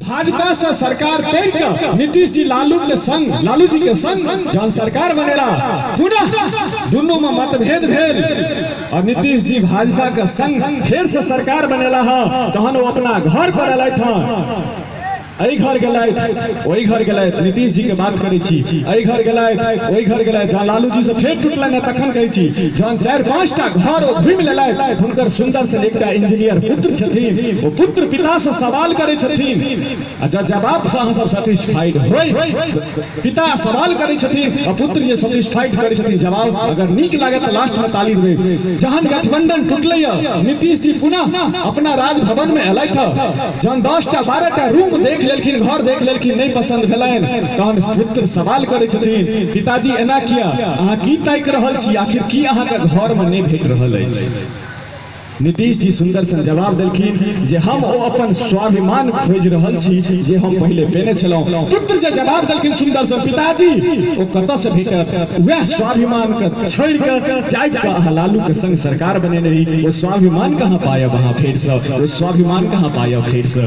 भाजपा से सरकार तोड़ के नीतीश जी लालू के संग, लालू जी के संग जहन सरकार बनेला, पुनः दुनू में मतभेद भेल और नीतीश जी भाजपा के संग फिर से सरकार बनेला है। तहन वो अपना घर पर अयलथि हँ, एहि घर गेलथि ओहि घर गेलथि। नीतीश जी के बात करै छी, एहि घर गेलथि ओहि घर गेलथि। जहन लालू जी से फेर टूटलनि तखन कहै छी, जहन 4-5 टा घर ओ घुमि लेलथि, हुनकर सुंदर से एकटा इंजीनियर पुत्र छथिन, ओ पुत्र पिता से सवाल करै छथिन आ जब जवाब से अहाँ सब सेटिस्फाइड होय, पिता सवाल करै छथिन आ पुत्र जे सेटिस्फाइड करै छथिन जवाब अगर नीक लागत तऽ लास्ट में ताली देबै। जहन गठबंधन टूटलै नीतीश जी पुनः अपना राजभवन में अयलथि, जहन 10 टा 12 टा रूम देख लेलखिन, घर देख लेलखिन, नहीं पसंद भेलनि, तहन पुत्र सवाल करै छथिन, पिताजी एना किया, अहाँ की ताकि रहल छी, आखिर की अहाँके घर में नहीं भेट रहल अछि। नीतीश जी सुंदर सन जवाब देलखिन जे हम ओ अपन स्वाभिमान खोजि रहल छी जे हम पहिले पेने छलहुँ। पुत्र जे जवाब देलखिन सुंदर सन, पिताजी ओ कतऽ से भेटत, वएह स्वाभिमान के छोड़ि के जाइत के अहाँ लालू के संग सरकार बनेने रही, ओ स्वाभिमान कहाँ पायब अहाँ फेर से, ओ स्वाभिमान कहाँ पायब फेर से।